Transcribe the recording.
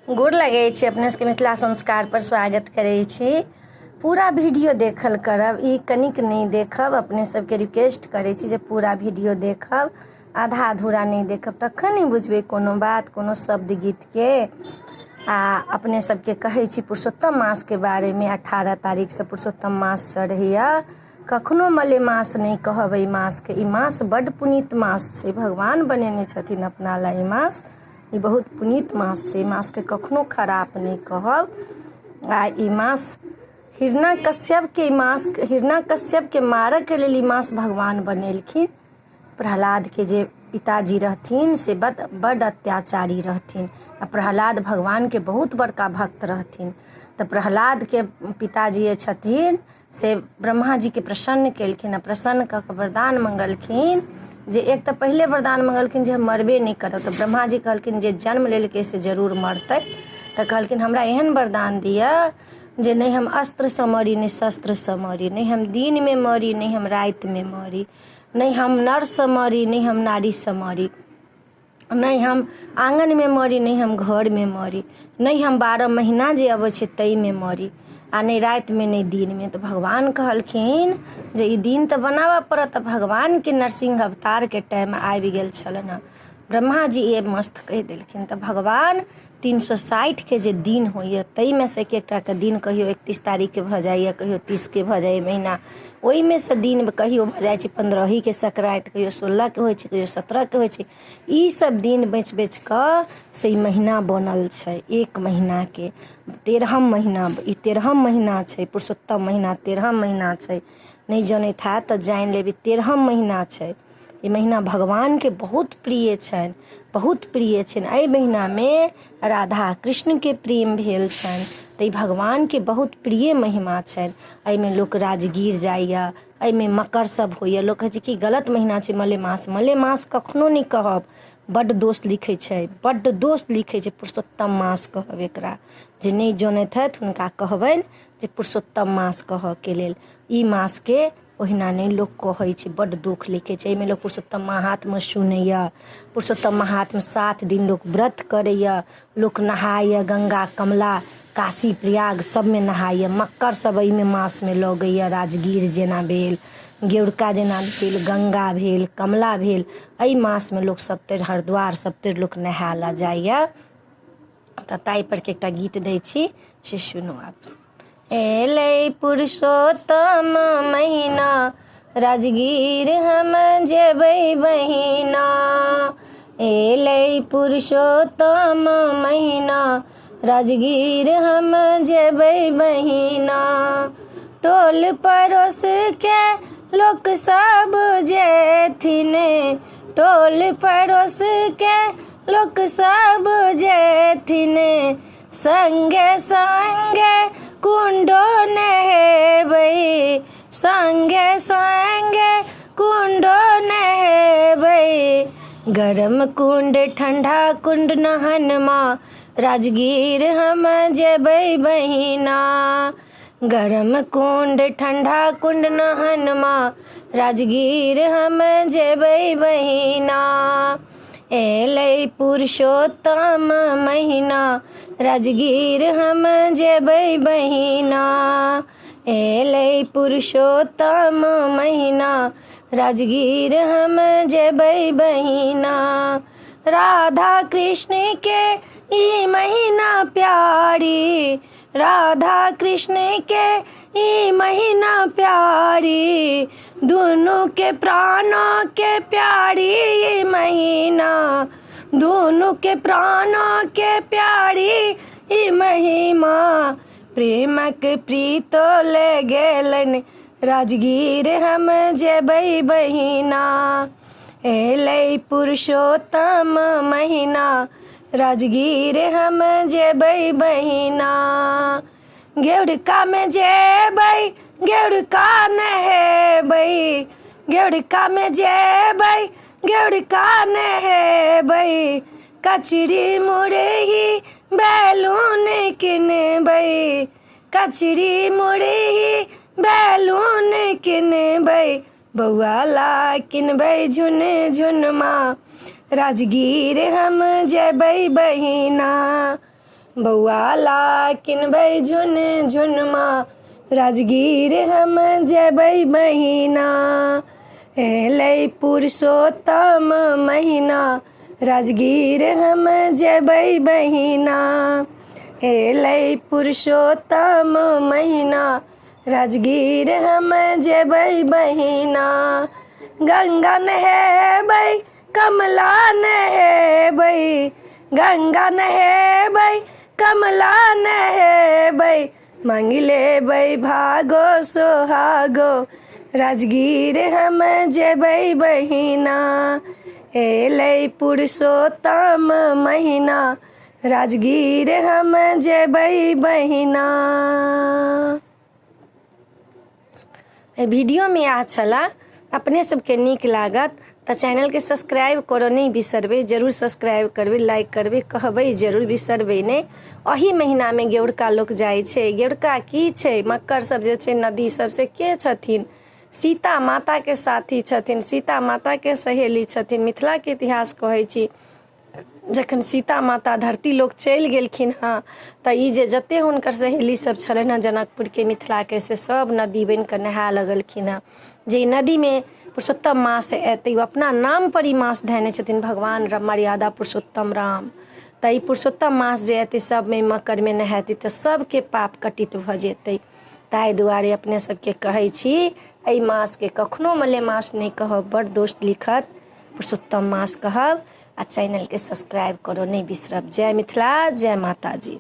गोर लगै छी अपने सबके। मिथिला संस्कार पर स्वागत करै छी। पूरा वीडियो देखल करब, ई कनिक नहि देखब। अपने सबके रिक्वेस्ट करै छी जे पूरा वीडियो देखब, आधा अधूरा नहि देखब, तखन नहि बुझबै कोनो बात, कोनो शब्द गीतके। आ अपने सबके कहै छी पुरुषोत्तम मासके बारेमे। 18 तारीखसँ पुरुषोत्तम मास चढ़ैए। कखनो मलेमास नहि कहब एहि मासके। ई मास बड्ड पुनीत मास छै, भगवान बनेने छथिन अपना लए ई मास। ई बहुत पुनीत मास छै, ई मासके कखनो खराप नहि कहब। आ ई मास हिरणा कश्यपके, ई मास हिरणा कश्यपके मारऽके लेल ई मास भगवान बनेलखिन। प्रहलादके जे पिताजी रहथिन से बड बड्ड अत्याचारी रहथिन आ प्रहलाद भगवानके बहुत बड़का भक्त रहथिन। तऽ प्रहलादके पिताजी जे छथिन से ब्रह्माजीके प्रसन्न केलखिन आ प्रसन्न कऽ कऽ वरदान मङ्गलखिन जे एक तऽ पहिले वरदान मङ्गलखिन जे हम मरबे नहि करब। तऽ ब्रह्माजी कहलखिन जे जन्म लेलकै से जरूर मरतै। तऽ कहलखिन हमरा एहन वरदान दिअ जे नहि हम अस्त्रसँ मरी, नहि शस्त्रसँ मरी, नहि हम दिनमे मरी, नहि हम रातिमे मरी, नहि हम नरसँ मरी, नहि हम नारीसँ मरी, नहि हम आङ्गनमे मरी, नहि हम घरमे मरी, नहि हम 12 महीना जे अबै छै ताहिमे मरी, आ नहि रातिमे नहि दिनमे। तऽ भगवान कहलखिन जे ई दिन तऽ बनाबऽ पड़त। तऽ भगवानके नरसिंह अवतारके टाइम आबि गेल छलनि हँ। ब्रह्माजी ए मस्त कहि देलखिन। तऽ भगवान 360के जे दिन होइए ताहिमे से एक एकटाके दिन कहियो 31 तारीखके भऽ जाइए, कहियो 30के भऽ जाइए महीना, ओहिमे से दिन कहियो भऽ जाइ छै पन्द्रहीके संक्रान्ति, कहियो 16के होइ छै, कहियो 17के होइ छै। ई सब दिन बचि बचि कऽ से ई महीना बनल छै। एक महीनाके 13म महीना, ई 13म महीना छै, पुरुषोत्तम महीना 13म महीना छै। नहि जनैत हैत तऽ जानि लेब, ई 13म महीना छै। ई महीना भगवानके बहुत प्रिय छनि, बहुत प्रिय छनि। एहि महीनामे राधा कृष्णके प्रेम भेल छनि, तऽ ई भगवानके बहुत प्रिय महिमा छनि। एहिमे लोक राजगीर जाइए, एहिमे मकर सब होइए। लोक कहै छै कि गलत महीना छै मलेमास। मलेमास कखनो नहि कहब, बड्ड दोष लिखै छै, बड्ड दोष लिखै छै। पुरुषोत्तम मास कहब एकरा। जे नहि जनैत हैत हुनका कहबनि जे पुरुषोत्तम मास कहऽके लेल। ई मासके ओहिना नहि लोक कहै छै, बड्ड दुःख लिखै छै। एहिमे लोक पुरुषोत्तम महात्म सुनैए। पुरुषोत्तम महात्म 7 दिन लोक व्रत करैए, लोक नहाइए, गङ्गा कमला काशी प्रयाग सभमे नहाइए। मक्कर सभ एहिमे मासमे लगैए। राजगीर जेना भेल, गेउरका जेना भेल, गङ्गा भेल, कमला भेल, एहि मासमे लोक सभतरि हरिद्वार सभतरि लोक नहाय लए जाइए। तऽ ताहिपर के एकटा गीत दै छी से सुनू आब। एलै पुरुषोत्तम महीना, राजगीर हम जेबै बहिना। एलै पुरुषोत्तम महीना, राजगीर हम जेबै बहिना। टोल पड़ोस के लोक सब जेथिन, टोल पड़ोस के लोक सब जेथिन, संगे संगे कुंडो नहेबै, संगे संगे कुंडो नहेबै। गरम कुंड ठंडा कुंड नहनमा, राजगीर हम जेबै बहिना। गरम कुंड ठंडा कुंड नहनमा, राजगीर हम जेबै बहिना। एलै पुरुषोत्तम महीना, राजगीर हम जेबै बहिना। एलै पुरुषोत्तम महीना, राजगीर हम जेबै बहिना। राधा कृष्ण के ई महीना प्यारी, राधा कृष्ण के ई महीना प्यारी, दुनू के प्राणों के प्यारी ई महीना, दुनू के प्राणों के प्यारी ई महिमा। प्रेमक प्रीतो ले गेलनि, राजगीर हम जेबै बहिना। एलै पुरुषोत्तम महीना, राजगीर हम जेबै बहिना। गेउरका मे जेबै, गेउरका नहेबै, गेउरका मे जेबै, गेउरका नहेबै। कचरी मुरही बैलून किनबै, कचरी मुरही बैलून किनबै। बौआ ला किनबै झुन झुनमा, राजगीर हम जेबै बहिना। बौआ ला किनबै झुन झुनमा राजगीर हम जेबै बहिना। एलै पुरुषोत्तम महिना राजगीर हम जेबै बहिना। एलै पुरुषोत्तम महिना राजगीर हम जेबै बहिना। गंगा नहेबै कमला नहेबै, गंगा नहेबै कमला नहेबै, मांगि लेबै भागो सोहागो राजगीर हम जेबै बहिना। एलै पुरुषोत्तम महिना राजगीर हम जेबै बहिना। एहि वीडियोमे इएह छलए। अपने सबके नीक लागत तऽ चैनलके सब्सक्राइब करऽ नहि बिसरबै, जरूर सब्सक्राइब करबै, लाइक करबै, कहबै जरूर, बिसरबै नहि। एहि महिनामे गेउरका लोक जाइ छै। गेउरका की छै? मक्कर सब जे छै नदी सब, से के छथिन? सीता माताके साथी छथिन, सीता माताके सहेली छथिन। मिथिलाके इतिहास कहै छी, जखन सीता माता धरती लोक चलि गेलखिन हँ तऽ ई जे जतेक हुनकर सहेली सब छलनि हँ जनकपुरके मिथिलाके, से सब नदी बनिकऽ नहाय लगलखिन हँ जे ई नदीमे पुरुषोत्तम मास एतै। ओ अपना नामपर ई मास धेने छथिन भगवान मर्यादा पुरुषोत्तम राम। तऽ ई पुरुषोत्तम मास जे एतै, सबमे मकरमे नहेतै तऽ सबके पाप कटित भऽ जेतै। ताहि दुआरे अपने सबके कहै छी, एहि मासके कखनो मलेमास नहि कहब, बड़ दोष लिखत। पुरुषोत्तम मास कहब आ चैनलके सब्सक्राइब करऽ नहि बिसरब। जय मिथिला, जय माताजी।